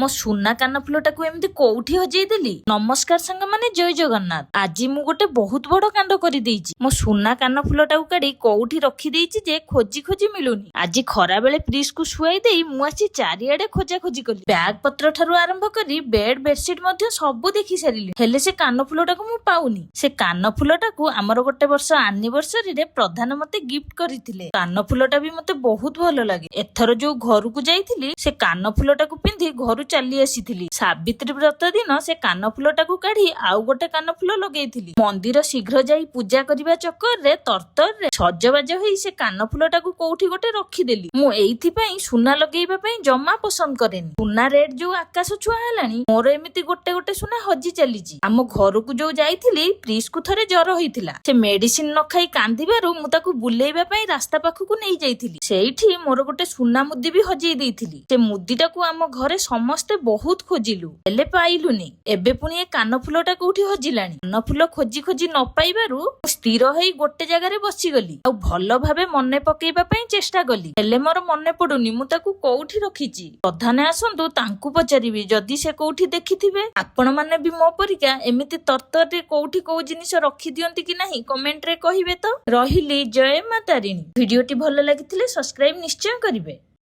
ମୋ ସୁନା କାନଫୁଲଟାକୁ ଏମିତି କୋଉଠି ହଜେଇ ଦେଲି? ନମସ୍କାର ସାଙ୍ଗମାନେ, ଜୟ ଜଗନ୍ନାଥ। ଆଜି ମୁଁ ଗୋଟେ ବହୁତ ବଡ କାଣ୍ଡ କରିଦେଇଛି। ମୋ ସୁନା କାନଫୁଲଟାକୁ କାଢି କୋଉଠି ରଖିଦେଇଛି ଯେ ଖୋଜି ଖୋଜି ମିଳୁନି। ଆଜି ଖରା ବେଳେ ପ୍ରିସକୁ ଶୁଆଇ ଦେଇ ମୁଁ ଆସି ଚାରିଆଡେ ଖୋଜା ଖୋଜି କଲି। ବ୍ୟାଗ ପତ୍ର ଠାରୁ ଆରମ୍ଭ କରି ବେଡ୍, ବେଡସିଟ୍ ମଧ୍ୟ ସବୁ ଦେଖି ସାରିଲି, ହେଲେ ସେ କାନଫୁଲଟାକୁ ମୁଁ ପାଉନି। ସେ କାନଫୁଲଟାକୁ ଆମର ଗୋଟେ ବର୍ଷ ଆନିଭର୍ସରୀରେ ପ୍ରଧାନ ମତେ ଗିଫ୍ଟ କରିଥିଲେ। କାନଫୁଲଟା ବି ମତେ ବହୁତ ଭଲ ଲାଗେ। ଏଥର ଯୋଉ ଘରକୁ ଯାଇଥିଲି, ସେ କାନଫୁଲଟାକୁ ପିନ୍ଧି ଘରୁ ଚାଲି ଆସିଥିଲି। ସାବିତ୍ରୀ ବ୍ରତ ଦିନ ସେ କାନଫୁଲଟାକୁ କାଢି ଆଉ ଗୋଟେ କାନଫୁଲ ଲଗେଇଥିଲି। ମନ୍ଦିର ଶୀଘ୍ର ଯାଇ ପୂଜା କରିବା ଚକ୍କରରେ ତରତରରେ ସଜବାଜ ହେଇ ସେ କାନଫୁଲଟାକୁ କୋଉଠି ଗୋଟେ ରଖିଦେଲି। ମୁଁ ଏଇଥିପାଇଁ ସୁନା ଲଗେଇବା ପାଇଁ ଜମା ପସନ୍ଦ କରେନି। ସୁନା ରେଟ୍ ଯୋଉ ଆକାଶ ଛୁଆଁ ହେଲାଣି, ମୋର ଏମିତି ଗୋଟେ ଗୋଟେ ସୁନା ହଜି ଚାଲିଛି। ଆମ ଘରକୁ ଯୋଉ ଯାଇଥିଲି, ପ୍ରିସକୁ ଥରେ ଜର ହେଇଥିଲା। ସେ ମେଡିସିନ ନ ଖାଇ କାନ୍ଦିବାରୁ ମୁଁ ତାକୁ ବୁଲେଇବା ପାଇଁ ରାସ୍ତା ପାଖକୁ ନେଇ ଯାଇଥିଲି। ସେଇଠି ମୋର ଗୋଟେ ସୁନା ମୁଦି ବି ହଜେଇ ଦେଇଥିଲି। ସେ ମୁଦିଟାକୁ ଆମ ଘରେ ସମସ୍ତେ ବହୁତ ଖୋଜିଲୁ, ହେଲେ ପାଇଲୁନି। ଏବେ ପୁଣି ଏ କାନଫୁଲଟା କୋଉଠି ହଜିଲାଣି। କାନଫୁଲ ଖୋଜି ଖୋଜି ନ ପାଇବାରୁ ମୁଁ ସ୍ଥିର ହେଇ ଗୋଟେ ଜାଗାରେ ବସିଗଲି ଆଉ ଭଲ ଭାବେ ମନେ ପକେଇବା ପାଇଁ ଚେଷ୍ଟା କଲି, ହେଲେ ମୋର ମନେ ପଡୁନି ମୁଁ ତାକୁ କୋଉଠି ରଖିଛି। ପ୍ରଧାନ ଆସନ୍ତୁ, ତାଙ୍କୁ ପଚାରିବି, ଯଦି ସେ କୋଉଠି ଦେଖିଥିବେ। ଆପଣ ମାନେ ବି ମୋ ପରିକା ଏମିତି ତରତରରେ କୋଉଠି କୋଉ ଜିନିଷ ରଖିଦିଅନ୍ତି କି ନାହିଁ, କମେଣ୍ଟରେ କହିବେ ତ। ରହିଲି, ଜୟ ମା ତାରିଣୀ। ଭିଡିଓଟି ଭଲ ଲାଗିଥିଲେ ସବସ୍କ୍ରାଇବ ନିଶ୍ଚୟ କରିବେ।